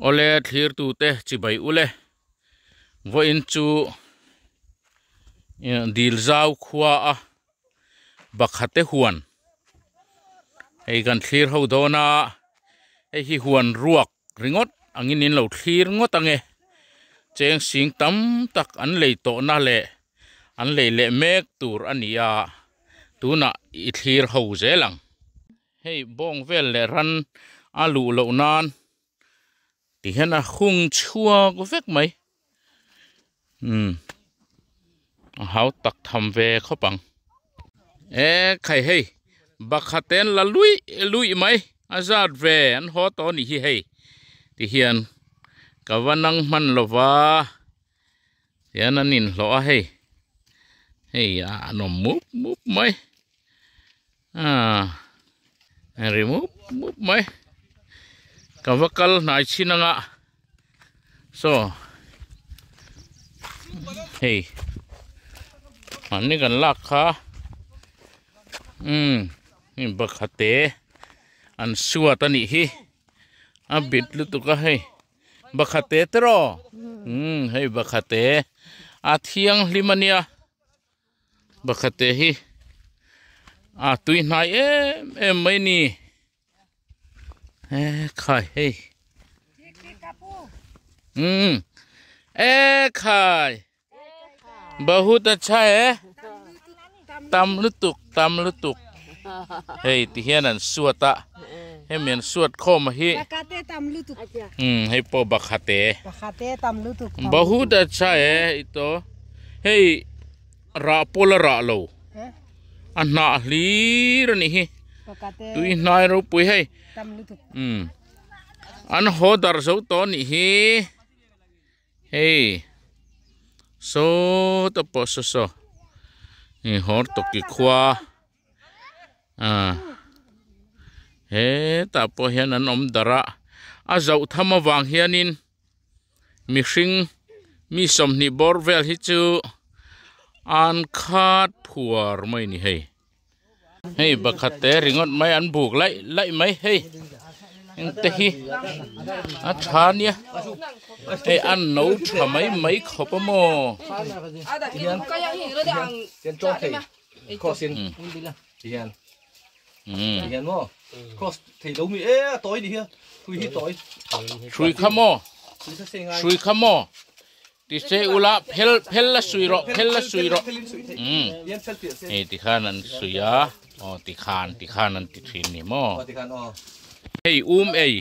Awle thlirtute chibai ule vawiin chu dil zau khua a bakhate huan hei kan thlir ho dawn a hei hi huan ruak ringawt angin in lo thlir ngawt ange cheng sing tam tak an lei tawhna leh an lei leh mek tur a ni a tunah i thlir ho zel ang. Hei bawng vel leh ran a luh loh nan ti hian a hung chhuak vek mai umm a hau tak tham ve khawp ang e khai hei bakhat te an la luih luih mai a zat ve an haw tawh a nih hi hei ti hian ka va nang hman lova tihian an inhlawh a hei hei a an awm mup mup mai. Aaa ri mup mup mai ka va kal hnai chhin anga saw hei mahni kan lak kha umm hei bakhate an suat a nih hi a bit lutuk a hei bakhate te rawh umm hei bakhate a thianghlim a nia. Pakhat te hi a tui hnai em em mai ni e khai hei um e khai bahut acha e tam lutuk tam lutuk hei ti hian an suat a hemi an suat khawm a hi um hei pawh bakhate bahut acha e ito hei rah pawl a rah lo a hnah hlir a nih hi tui hnai ropui hei umm an haw darh zo tawh a nih hi hei saw te pawh saw saw hei hawr tawki khua ah hetah pawh hian an awm darh a a zoh tham avang hianin. Mihring mi sawmhnih bawr vel hi chu an khat phuar mai ni hei hei pakhat te ringawt mai an buk laih laih mai hei engte hi a tha nia hei an no tha mai mai khawp a maw. Hrui kha maw hrui kha maw ti se ula phel phel la sui rawh phel la sui rawh umm hei ti khan an sui a aw ti khan ti khan an ti thin ni maw hei um ei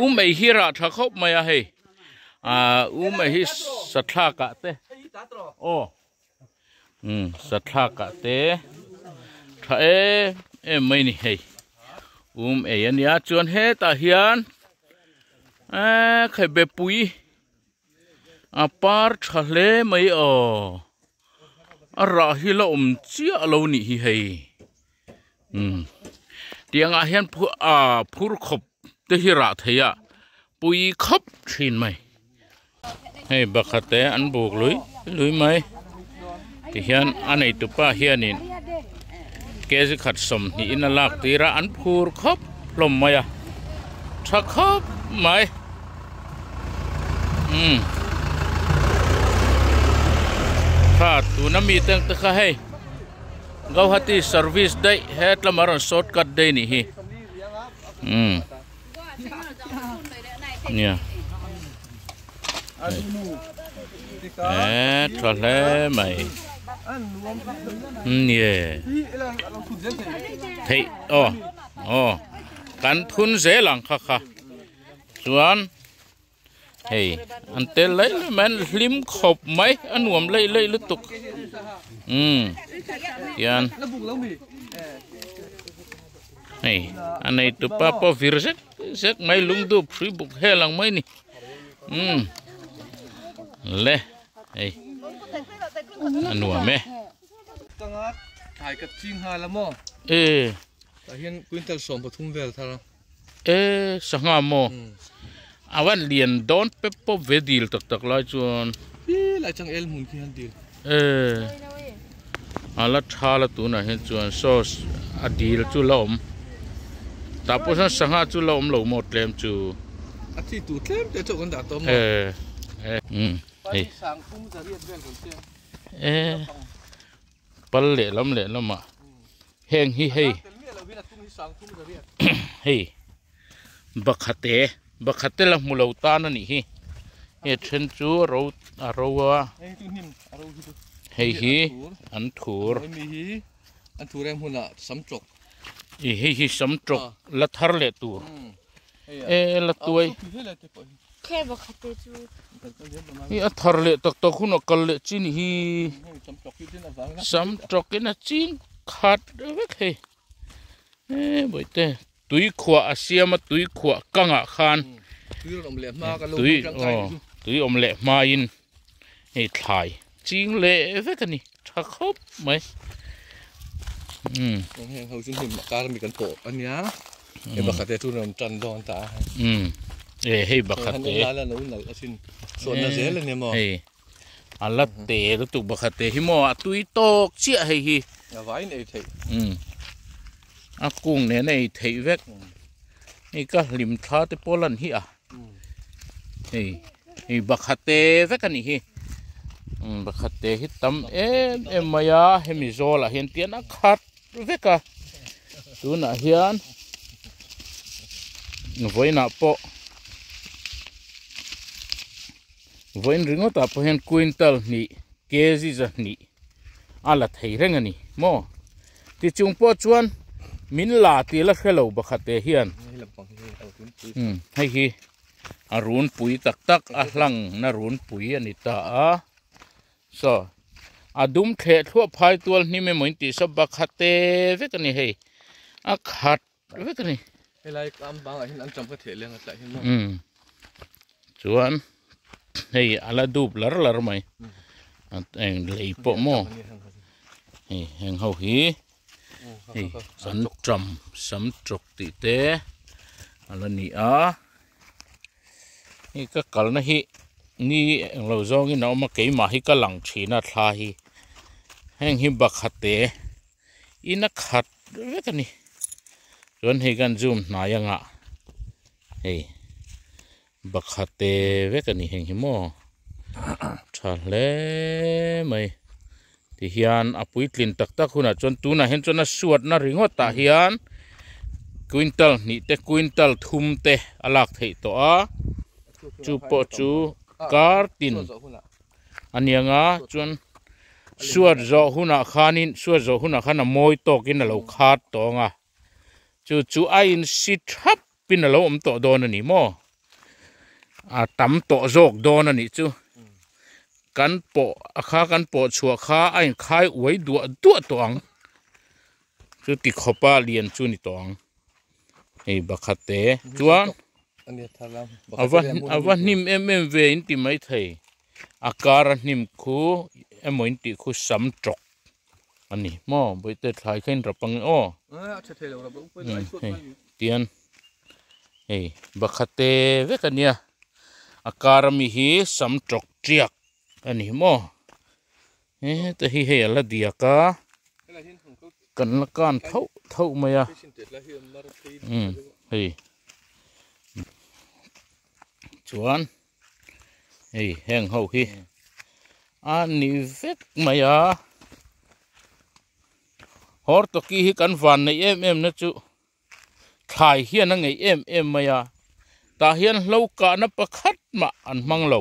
um ei hi rah tha khawp mai a hei ah um ei hi sathlak ah te aw. Umm sathlak ah te tha em em mai ni hei um ei ania chuan hetah hian eee khaibe pui a par tha hle mai aw a rah hi la awm chiah lo nih hi hei umm tiang ah hian ah phur khawp te hi rah thei a pui khawp thin mai. Hei bakhat te an buk lui lui mai tihian a neitupa hianin kg khat sawmhnih in a lak tir a an phur khawp hlawm mai a tha khawp mai umm kha tuna mi te ang te kha hei Guwahati service daih hetlama rawn shortcut daih a nih hi umm. Nia eh tha hle mai nie theih aw aw kan thun zel ang kha kha chuan hei an tel laih laih mai an hlim khawp mai a nuam laih laih lutuk umm tian. Hei a nei tupa pawh vir zek zek mai lungdup hrui buk hel ang mai ni umm le hei a nuam e. Thlai ka ching nghal a maw? E. Tah hian quintal 13 vel thar a. E sangha maw? A van lian dawn pep pawp ve dil tak tak lai chuan. Hi lai chang el hmun khi han dil. E a la tha la tunah hian chuan sauce a dil chu la awm tah pawh sawn sangha chu la awm lo maw tlem chu. A chi tur tlem te chauh kan dah tawh maw? E e umm hei. Pali sang thum zariat vel kan che. E pal lehlam lehlamah heng hi hei hei bakhate bakhate la hmu lo tan a nih hi hei a then chu a ro a ro a hei hi an thur ih hei hi sam tawk la thar leh tur e la tuai hi a thar leh tak tak hunah kal leh chi ni hi sam tawkin a ching khat vek hei e bawihte tui khuah a siam a tui khuah kangah khan tui aw tui awm leh hmain hei thlai ching leh vek a ni tha khawp mai umm heng ho chu hnim kar mi kan pawh a nia hei bakhat te chu rawn tan dawn ta a umm e hei bakhat te han en lai la lo nalh asin sawnna zel a nia maw hei a la te lutuk bakhat te hi maw a tui tawk chiah hei hi a vaiin ei theih umm a kung nen a ei theih vek hei ka hlim thla te pawh lan hi a hei hei bakhat te vek a nih hi umm bakhat te hi tam em em mai a hemi zawlah hian tian a khat vek a tunah hian vawiinah pawh vawiin ringawtah pawh hian quintal hnih kg zahnih a la thei reng a ni maw tichung pawh chuan min la tih la hre lo pakhat te hian umm hei hi a runpui tak tak a hlang na runpui a ni ta a saw a dum thleh thluah phai tual hnim emaw in tih saw bakhat te vek a ni hei a khat vek a ni helai kam bangah hian an tam ka theh leng a tlai hian maw umm chuan hei a la dup lar lar mai eng lei pawh maw hei heng ho hi hei an tam sam tawk tih te a la ni a hei ka kalna hi ni englo zawngin a awm a keimah hi ka lang thin a thla hi heng hi bakhate in a khat vek a ni chuan hei kan zoom hnai anga hei bakhate vek a ni heng hi maw tha hle mai tihian a puitlin tak tak hunah chuan tunah hian chuan a suatna ringawt ah hian quintal hnih te quintal thum te a lak theih tawh a chu pawh chu kar tin a ni ang a chuan suat zawh hunah khanin suat zawh hunah khan a mawi tawkin a lo khat tawh ang a chu chu a insi thap in a lo awm tawh dawn a ni maw a tam tawh zawk dawn a nih chu kan pawh a kha kan pawh chhuah kha a inkhai uai duah duah tawh ang chu ti khawpa lian chu ni tawh ang hei pakhat te chuan a va a va hnim em em ve in ti maithei a kar a hnim khu emaw in tih khu sam tawk. A ni maw bawihte thlai kha in rap ang e aw hei tian hei bakhate vek a nia a kar ami hi sam tawk tiak a ni maw heta hi hei a la diak a kan la kan thauh thauh mai a umm hei chuan. Hei heng ho hi a ni vek mai a hortoki hi kan van neih em em na chu thlai hian a ngeih em em mai a tah hian hlo kahna pakhat mah an hmang lo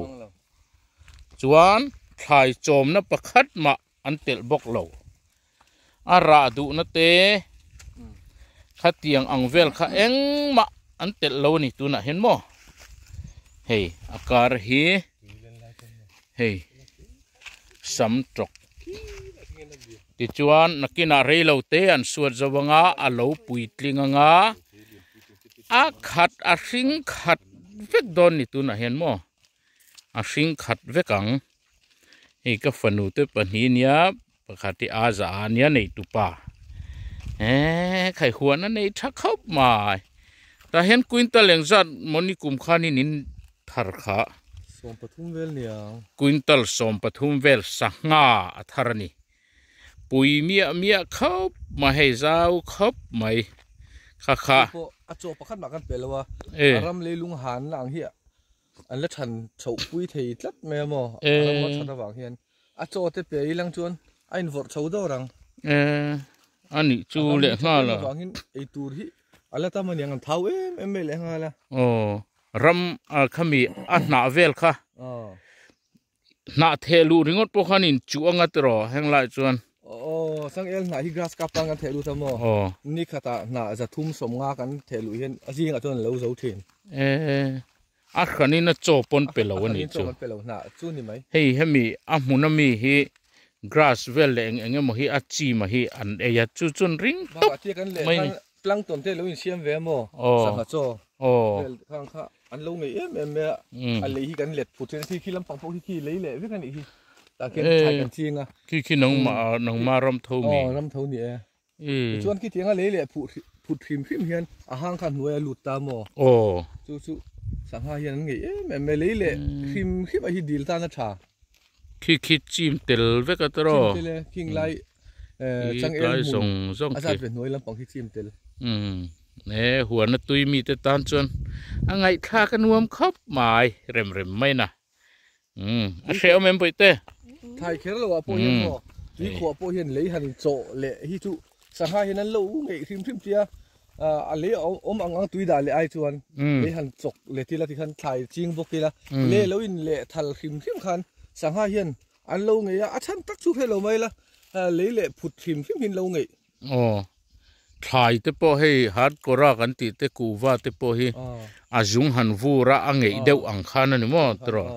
chuan thlai chawmna pakhat mah an telh bawk lo a rah duhna te khatiang ang vel kha engmah an telh lo a ni tunah hian maw hei a kar hi hei sam tawk tichuan nakinah reilo te an suat zo anga a lo puitling anga a khat a hring khat vek dawn ni tunah hian maw a hring khat vek ang. Hei ka fanu te pahnih nia pakhat hi a za a nia nei tupa eee khai huan a nei tha khawp mai tah hian quintal eng zat mawni kum khanin in thar kha sawmpathum vel nia quintal sawmpathum vel sangha a thar a ni pui miah miah khawp mai hei zau khawp mai. Kha kha. Pawh a chaw pakhat mah kan pe lo a, a ram leilung hanna ang hi an la than chhoh pui thei tlat mai a maw, a ram a that avang hian a chaw te pe ilang chuan a invawrh chho dawr ang. A nih chu leh nghal a. Avangin ei tur hi a la tam aniang an thau em em mai leh nghal a. Aw ram khami a hnah vel kha. Hnah theh luh ringawt pawh khan in chuh anga tiraw heng lai chuan. Aw Sangel hnah hi grass cup tan kan theh lut a maw? Aw. Ni khatah hnah 350 kan theh luh hian a zingah chuan an lo zo thin. E a hranin a chaw pawn pe lo a nih chu. A hranin chaw kan pe lo hnah chu ni mai. Hei hemi a hmun ami hi grass vel leh eng eng emaw hi a chim a hi an ei a chu chuan ring tawp mai ni. Plankton te lo insiam ve a maw? Sangha chaw vel khang kha an lo ngei em em mai a, a lei hi kan let phut thin a, khi khi lampang pawh khi khi lei leh vek a nih hi, tah khian thlai kan ching a. Khi khi nangmah nangmah ram tho mi. Aw ram tho ni e. Tichuan khi tianga lei leh phuh phut hrim hrim hian a hang kha hnuai a lut ta maw? Aw. Chu chu sangha hian an ngei em em mai, lei leh hrim hrim a hi dil tan a tha. Khi khi chim tel vek a tiraw? Chim tel e, khing lai changel hmun a zat ve hnuai lampang khi chim tel. Umm e huan a tui mi te tan chuan a ngaihthlak a nuam khawp mai rem rem mai na. Umm a hrehawm em bawihte? Thai kher lo ah pawh hian maw tui khuah pawh hian lei han chawh leh hi chu sangha hian an lo ngeih hrim hrim tia a lei awm ang ang tui dah leh ai chuan lei han chawk leh tila tikhan thlai ching bawk ila lei lo in leh thal hrim hrim khan sangha hian an lo ngei a, a chhan tak chu hre lo mai la lei leh phut hrim hrim hi an lo ngeih. Aw thlai te pawh hei hardcore a kan tih te kuhva te pawh hi a zung han vur a a ngeih deuh ang khan a ni maw tiraw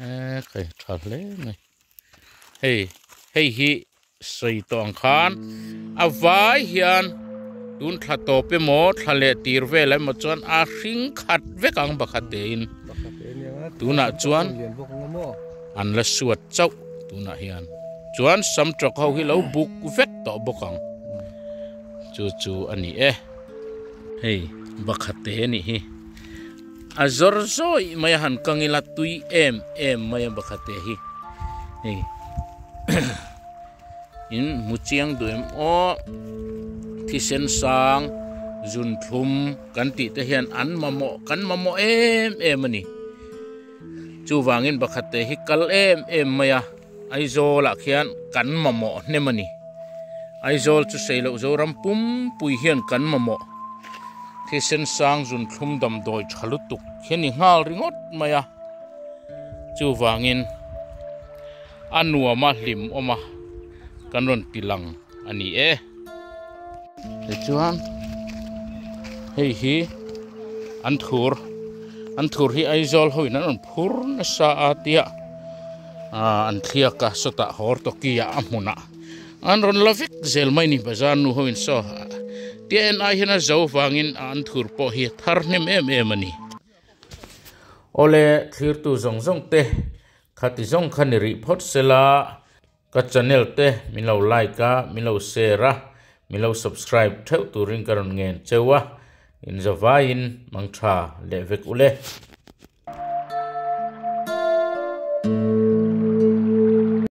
e khai tha hle mai hei hei hi sawi tawh ang khan a vai hian tun thla tawp emaw thla leh tir vel emaw chuan a hring khat vek ang pakhat tein tunah chuan an la suat chauh tunah hian chuan sam tawk ho hi lo buk vek tawh bawk ang chu chu a ni e hei pakhat te anih hi. A zawr zawih mai a han kang ila tui em em mai a bakhate hi hei in hmu chiang duh em aw thisen sang zun thlum kan tih te hian an mamawh kan mamawh em em a ni chuvangin bakhate hi kal em em mai a Aizawl ah khian kan mamawh hnem a ni. Aizawl chu sei loh Zoram pumpui hian kan mamawh. Thisen sang zun thlum damdawi tha lutuk hi a ni nghal ringawt mai a. Chuvangin a nuam a hlim awm a kan rawn ti lang a ni e. Tichuan hei hi an thur an thur hi Aizawl ho in an rawn phur nasa a tia ah an thliak a sawtah hawr tawki ah a hmunah an rawn la vek zel mai ni bazar nu ho in saw tia en ai hian a zo vangin an thur pawh hi a thar hnem em em a ni. Awle thlirtu zawng zawng te khati zawng kha ni rih phawt sela. Ka channel te min lo like a, min lo share a, min lo subscribe theuh turin ka rawn ngen cheu a, in zavaiin mangtha leh vek ule.